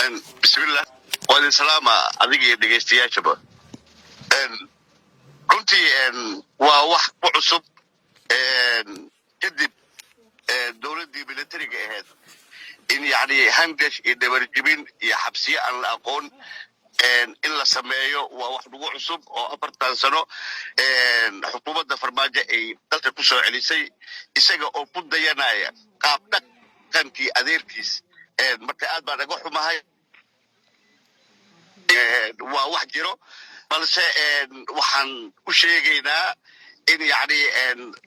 Bismillah, waa idin salaama adiga iyo dhegaystayaashaba. Runtii waa wax ku cusub kadib dowladdii militariga ahayd in yacni hangash iyo dhabarjibin iyo xabsiyo aan la aqoon in la sameeyo. Waa wax nagu cusub oo 40 sano xukuumadda Farmaajo ay dalka ku soo celisay, isaga oo ku dayanaya qaab dhaqankii adeerkiis. Marka aad baan naga xumahay, waa wax jiro, balse waxaan u sheegaynaa in yacni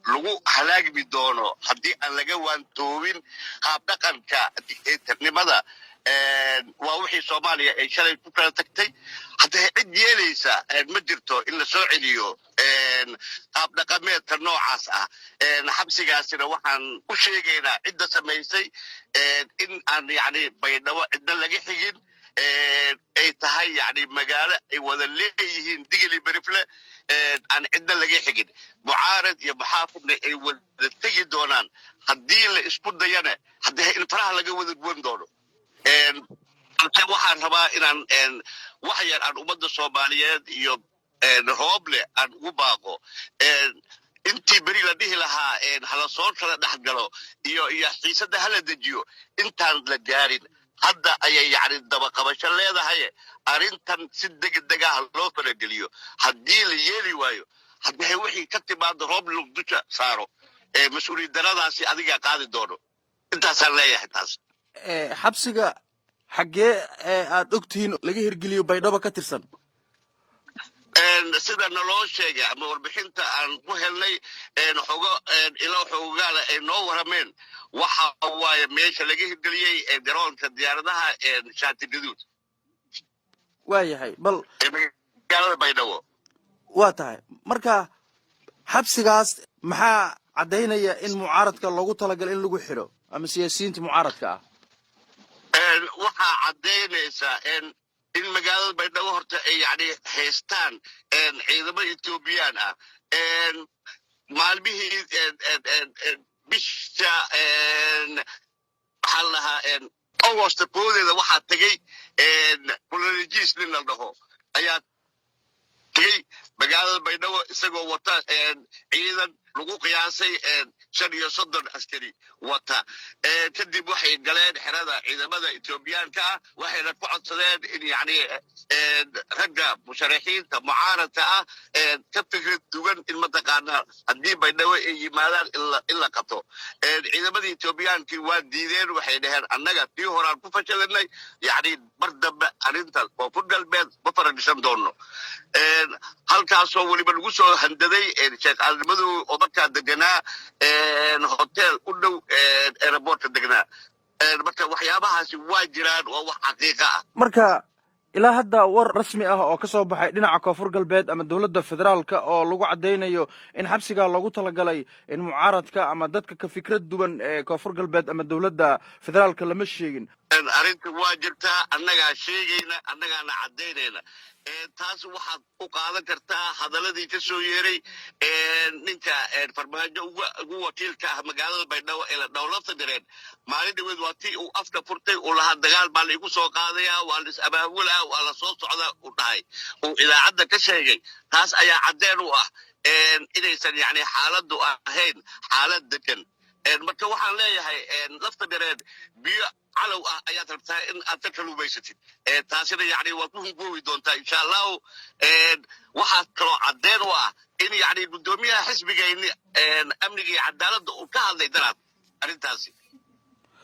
lagu halaagmi doono haddii aan laga waantoobin qaab dhaqanka dictatornimada. Waa wixii Soomaaliya ay shalay ku kala tagtay. Haddee cid yeelaysa ma jirto in la soo celiyo qaab dhaqameedka noocaas ah. Xabsigaasina waxaan u sheegaynaa cidda samaysay in aan yacni Baydhabo cidna laga xigin, ay tahay yacni magaalo ay wada leeyihiin Digili Berifle, aan cidna laga xigin, mucaarad iyo muxaafidna ay wada tegi doonaan. Haddii la isku dayana, haddii in faraha laga wada guwan doono. Balse waxaan rabaa inaan wax yar aan ummadda Soomaaliyeed iyo Rooble aan ugu baaqo. Intii beri la dhihi lahaa hala soo kala dhexgalo iyo xiisadda hala dejiyo, intaan la gaarin, hadda ayay yacni dabaqabasho leedahay. Arrintan si degdeg ah loo farageliyo. Haddii la yeeli waayo, haddii wixii ka timaado Rooble dusha saaro, mas-uuliyad daradaasi adigaa qaadi doono. Intaasaan leeyahay taas. Xabsiga xaggee aad ogtihiin laga hirgeliyo Baydhabo ka tirsan? Sida naloo sheegay ama warbixinta aan ku helnay, xogo ilo xogogaala ay noo warameen, waxa waaye meesha laga hirgeliyey garoonka diyaaradaha Shaati Gaduud. Waayahay, bal ee magaalada Baydhabo. Waa tahay. Marka xabsigaas maxaa caddaynaya in mucaaradka loogu talagalay in lagu xidho ama siyaasiyiinta mucaaradka ah? Waxaa caddaynaysaa in magaalada Baydhabo horta ay yani haystaan ciidamo Ethioobiyaan ah. Maalmihii bisha, maxaa la dhahaa, Agost 1deeda, waxaa tegey kulanajiis nin la dhaho ayaa tegey magaalada Baydhabo, isagoo wata ciidan lagu qiyaasay 35 askari wata. Kadib waxay galeen xerada ciidamada Ethoobiyaanka ah, waxayna ku codsadeen in yani ragga musharaxiinta mucaaradka ah ka fikrad duwan in mataqaanaa haddii Baydhabo ay yimaadaan in la qabto. Ciidamadii Ethoobiyankii waa diideen. Waxay dhaheen, annaga tii horaan ku fashalanay, yani mar dambe arrinta Koonfur Galbeed ma faragashan doono. Halkaasoo weliba lagu soo handaday Sheekh Aalnimadow oo markaa deganaa hotel u dhow airportka deganaa. Marka waxyaabahaasi waa jiraan, waa wax xaqiiqa ah. Marka ilaa hadda war rasmi ah oo ka soo baxay dhinaca Koonfur Galbeed ama dowladda federaalka oo lagu caddaynayo in xabsigaa loogu talagalay in mucaaradka ama dadka ka fikrad duwan ee Koonfur Galbeed ama dowladda federaalka lama sheegin. Arrinta waa jirtaa, annagaa sheegayna, annagaana caddaynayna. Taas waxaad u qaadan kartaa hadaladii ka soo yeeray ninka Farmaajo ugu wakiilka ah magaalada Baydhabo ee la dhowlafta direen. Maalin dhaweed waa tii uu afka furtay, uu lahaa dagaal baa laigu soo qaadayaa, waa la is abaabulaa, waa la soo socdaa, uu dhahay, uu idaacadda ka sheegay. Taas ayaa caddeen u ah inaysan yani xaaladdu ahayn xaalad degan. Marka waxaan leeyahay, Lafta Gareed, biyo calow ah ayaad rabtaa in aad ka kaluumaysatid, taasina yani waad ku hungoobi doontaa, insha Allahu. Waxaa kaloo caddeen u ah in yani guddoomiyaha xisbigayni Amniga iyo Cadaaladda uu ka hadlay daraad arrintaasi.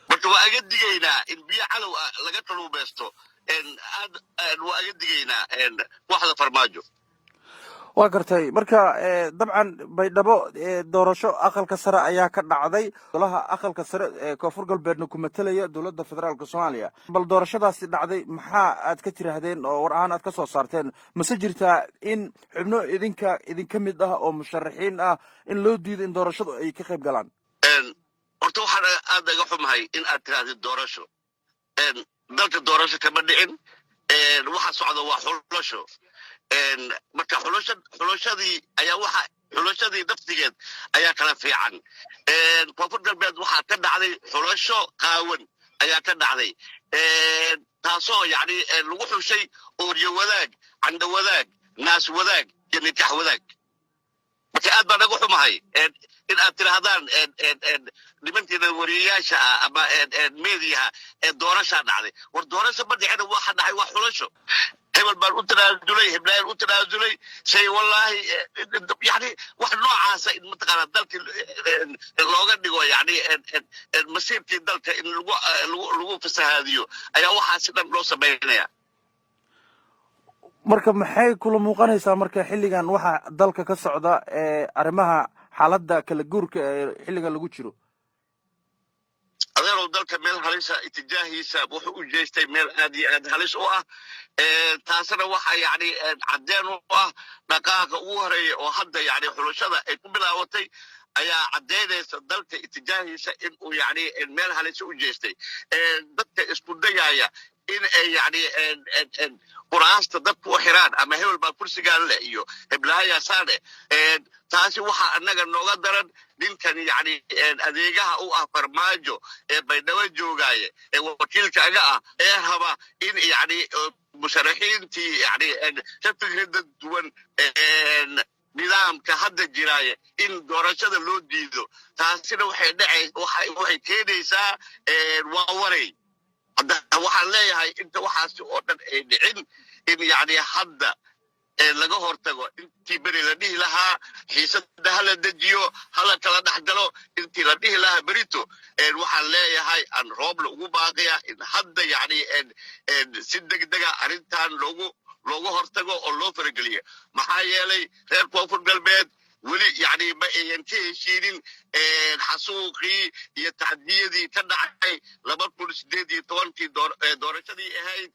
Marka waa aga digaynaa in biyo calow ah laga kaluumaysto, aad waa aga digaynaa kooxda Farmaajo. Waa gartay. Marka dabcan Baydhabo doorasho aqalka sare ayaa ka dhacday, golaha aqalka sare ee Koonfur Galbeedna ku matelaya dowladda federaalka Soomaaliya. Bal doorashadaasi dhacday maxaa aad ka tiraahdeen oo war ahaan aad ka soo saarteen? Mase jirtaa in xubno idinka idinka mid ah oo musharaxiin ah in loo diido in doorashadu ay ka qayb galaan? Horta waxaan aad naga xumahay in aad tirahdid doorasho. Dalka doorasho kama dhicin. Waxa socda waa xulasho. Marka xulashadii ayaa waxa xulashadii naftigeed ayaa kala fiican. Koonfur Galbeed waxaa ka dhacday xulasho qaawan ayaa ka dhacday. Taasoo yacni lagu xushay ooryo wadaag, candho wadaag, naas wadaag iyo nikax wadaag. Marka aad baan naga xumahay in aad tidhaahdaan nimankiina wariyayaasha ah ama mediaha ee doorashaa dhacday. War doorasho ma dhicina, waxa dhacay waa xulasho. Hebel baan u tanaasulay, heblaayaan u tanaasulay, shay wallaahi yani wax noocaasa in mataqaanaa dalkii looga dhigo, yani masiirkii dalka in lagu fasahaadiyo ayaa waxaasi dhan loo samaynaya. Marka maxay kula muuqanaysaa marka xilligan waxa dalka ka socda ee arrimaha xaaladda kala guurka ee xilligan lagu jiro? Adeerow, dalka meel halisa itijaahiisa wuxuu u jeestay, meel aad iyo aad halis u ah. Taasna waxa yacni caddeen u ah dhaqaaqa ugu horeeya oo hadda yacni xulashada ay ku bilaabatay ayaa caddaynaysa dalka itijaahiisa in uu yacni meel halisa u jeestay. Dadka isku dayaya in ay yacni kuraasta dadku u xiraan ama hebel baa kursigaan leh iyo heblahayaasaan eh, taasi waxaa annaga nooga daran ninkan yacni adeegaha u ah Farmaajo ee Baydhabo joogaaye ee wakiilka aga ah ee raba in yacni musharaxiintii yacni ka fikrada duwan nidaamka hadda jiraaye in doorashada loo diido. Taasina waxay dhacay waxay keenaysaa waa waray. Hadda waxaan leeyahay, inta waxaasi oo dhan ay dhicin, in yacni hadda laga hortago. Intii beri la dhihi lahaa xiisada hala dejiyo, hala kala dhex galo, intii la dhihi lahaa berito, waxaan leeyahay aan Rooble ugu baaqaya in hadda yacni si degdega arrintan loogu hortago oo loo farageliyo. Maxaa yeelay reer Koonfur Galbeed weli yacni ma ayan ka heshiinin xasuuqii iyo tacdiyadii ka dhacay 2018-kii doorashadii ahayd.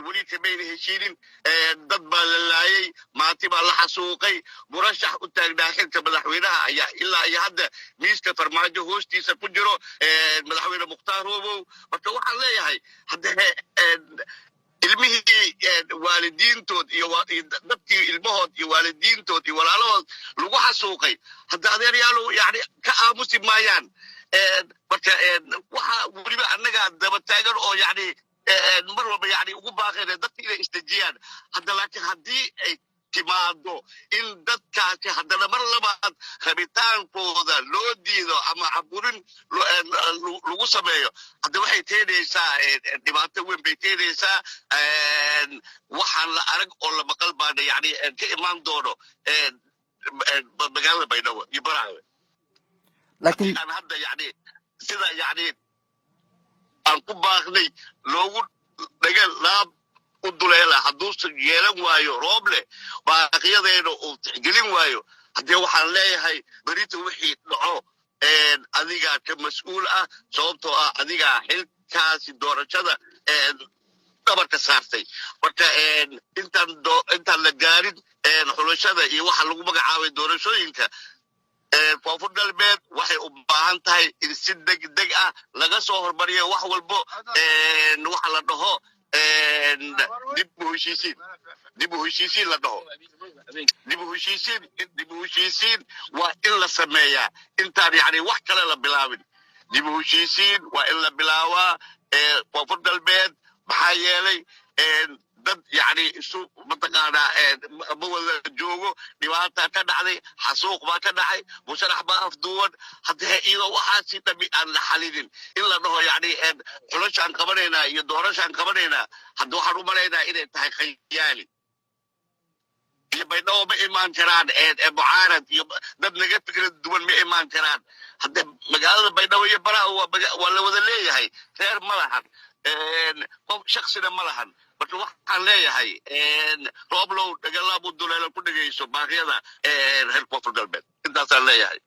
Weli kamayna heshiinin. Dad baa la laayay, maati baa la xasuuqay. Murashax u taagnaa xilka madaxweynaha ayaa ilaa iyo hadda miiska Farmaajo hoostiisa ku jiro, madaxweyne Mukhtaar Robow. Marka waxaan leeyahay, hadda ilmihii waalidiintood iyo dadkii ilmahood iyo waalidiintood iyo walaalahood lagu xasuuqay, hadda adeeryaalow yani ka aamusi maayaan. Marka waxa weliba annagaa daba taagan oo yani mar walba yani ugu baaqayna dadka inay isdejiyaan hadda. Laakiin haddii ay timaado in dadkaasi haddana mar labaad rabitaankooda loo diido ama caburin lagu sameeyo, hadda waxay keenaysaa dhibaato weyn bay keenaysaa. Waxaan la arag oo la maqal baana yani ka imaan doono magaalada Baydhabo iyo Baraawe. Laakiin aan hadda yani sida yani aan ku baaqnay loogu dhaga laab u duleela, hadduusan yeelan waayo Rooble baaqiyadeena uu tixgelin waayo, haddee waxaan leeyahay berito wixii dhaco adigaa ka mas-uul ah, sababtoo ah adigaa xilkaasi doorashada dhabarka saartay. Marka intaan la gaarin xulashada iyo waxa lagu magacaabay doorashooyinka, Koonfur Galbeed waxay u baahan tahay in si degdeg ah laga soo hormariyo wax walbo waxa la dhaho dib u heshiisiin, dib u heshiisiin la dhaho, dib u heshiisiin. Dib u heshiisiin waa in la sameeyaa intaan yani wax kale la bilaabin. Dib u heshiisiin waa in la bilaabaa Koonfur Galbeed. Maxaa yeelay dad yani isu mataqaanaa ma wada joogo. Dhibaata ka dhacday, xasuuq baa ka dhacay, musharax baa afduuban. Haddee iyadoo waxaasi dhami aan la xalinin in la dhaho yani xulashaan qabanaynaa iyo doorashaan qabanaynaa, hadda waxaan u malaynaa inay tahay khayaali. Iyo Baydhabo ma imaan karaan mucaarad iyo dad naga fikrad duwan, ma imaan karaan. Hadde magaalada Baydhabo iyo Baraha waa la wada leeyahay, reer ma lahan, qof shaksina ma lahan. Marka waxaan leeyahay, Rooblow, dhagalaab u duleela ku dhegayso baaqyada reer Koonfur Galbeed. Intaasaan leeyahay.